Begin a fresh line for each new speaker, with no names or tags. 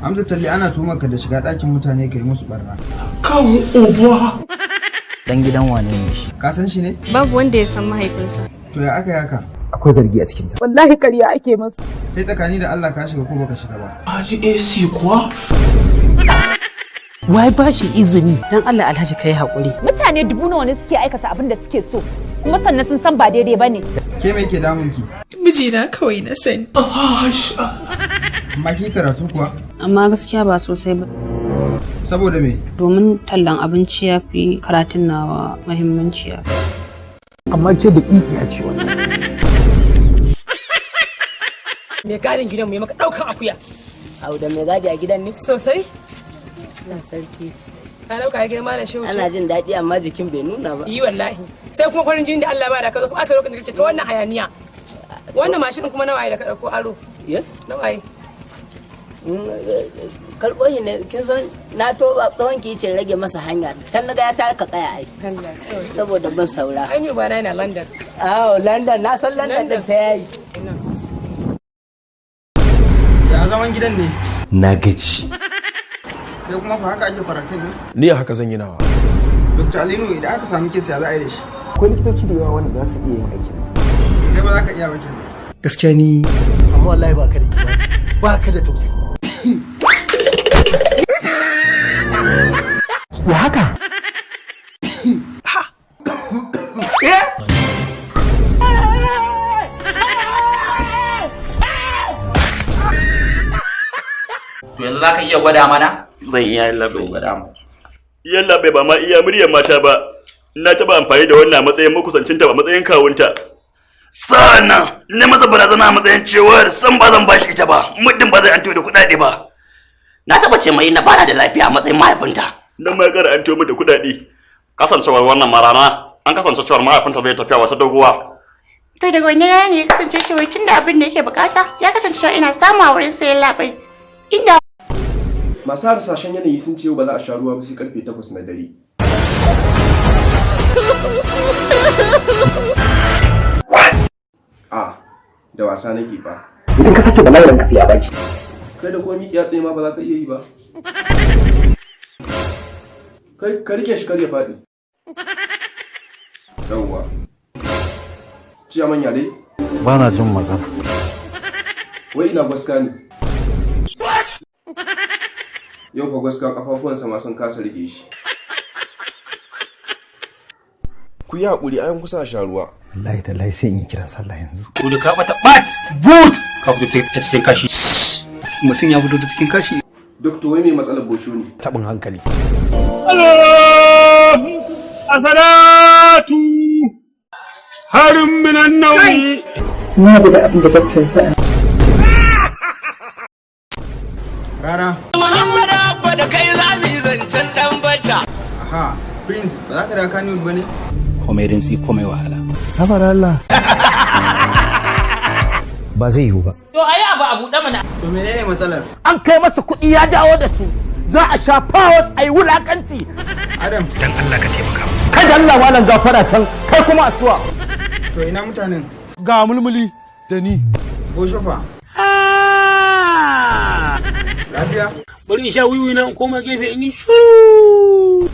Hamza Talle, ana tuhumar ka da shiga ɗakin mutane ka yi musu barna.
Kan uba.
Dan gidan wane ne shi?
Ka san shi ne?
Babu wanda ya san mahaifinsa.
To ya aka yi haka?
Akwai zargi a cikinta.
Wallahi ƙarya ake masa.
Kai, tsakani da Allah, ka shiga ko baka shiga ba?
Haji AC kuwa?
Wai ba shi izini?
Dan Allah, Alhaji, kai haƙuri.
Mutane dubu nawa ne suke aikata abin da suke so, kuma sannan sun san ba daidai bane.
Ke, me yake damun ki?
Mijina kawai na sani.
Amma ki karatu kuwa?
Amma gaskiya ba sosai ba.
Saboda me?
Domin tallan abinci ya fi karatun nawa muhimmanci.
Amma ke da ikiya ce wannan.
Mai gadin gidan mu ya maka daukan akuya.
Au, da mai gadi a gidan ne?
Sosai.
Na sarki.
Ka dauka ya girma da shehu.
Ana jin daɗi amma jikin bai nuna ba.
Yi wallahi. Sai kuma farin jini da Allah ba da ka zo kuma aka lokacin da kake ta wannan hayaniya. Wannan mashin kuma na waye da ka dauko aro?
Ye?
Na waye?
Karɓo shi ne, kin san na to ba tsawon ki ce rage masa hanya. Can na ga ya tarka kaya ai.
Allah sauke.
Saboda ban saura.
Ai ni ba na yana London.
Awo, London, na san London din ta yayi.
Ya zaman gidan ne?
Na gaji.
Kai kuma fa, haka ake quarantine ne?
Ni a haka zan yi nawa.
Dr. Alinu, idan aka samu case, ya za a yi da shi?
Akwai likitoci da yawa wanda za su iya yin aikin.
Kai ba za ka iya ba kenan.
Gaskiya ni. Amma wallahi ba ka da imani, ba ka da tausayi.
Ya haka?
To yanzu zaka iya gwada mana?
Zan iya, yallaɓai.
Gwada mu.
Yallaɓai, ba ma iya muryar mata ba. Na taɓa amfani da wannan a matsayin makusancinta, ba matsayin kawunta. Sa'annan na masa barazana a matsayin cewar san ba zan bashi ita ba, muddin ba zai an da kuɗaɗe ba.
Na taɓa ce mai na bana da lafiya a matsayin mahaifinta.
Nan ma ya ƙara an da kuɗaɗe.
Kasancewar wannan marana, an kasance cewar mahaifinta zai tafiya wata doguwa.
To daga wannan rana ne ya kasance cewa tun da abin da yake bukata ya kasance cewa ina samu a wurin sayan labai. Inda
Masu harsashen yanayi sun ce yau ba za a sha ruwa ba sai karfe 8 na dare. A da wasa nake fa.
Idan ka sake bala'i, ranka sai ya baki.
Kai da ko miƙiya tsaye ma ba za ka iya yi ba. Kai, ka rike shi kar ya faɗi. Yawwa. Ciyaman, ya dai?
Ba na jin magana.
Wai ina gwaska ne? Yau fa gwaska kafafuwansa ma sun kasa rike shi.
Ku yi haƙuri, an kusa a sha ruwa.
Wallahi tallahi sai in yi kiran sallah yanzu.
Kudu ka bata bat but ka fito ta cikin kashi. Mutum ya fito ta cikin kashi.
Dokto, wai mai matsalar bosho ne?
Taɓin hankali.
Asalatu harin minan nauyi.
Na da abin da doctor ya faɗa.
Rara.
Muhammad Abba, da kai za mu yi zancen dan bata.
Aha, Prince, ba za ka da Kannywood ba ne?
Komai rintsi, komai wahala.
Hafar Allah. Ba zai yiwu ba.
To ayi abu a buɗe mana.
To menene matsalar?
An kai masa kuɗi ya dawo da su. Za a sha powers, a yi wulakanci.
Adam.
Dan Allah ka taimaka.
Kai da Allah, malam, gafara can, kai kuma asuwa.
To ina mutanen?
Ga mulmuli da ni.
Bosho fa. Lafiya?
Bari in sha wiwi na in koma gefe in yi shiru.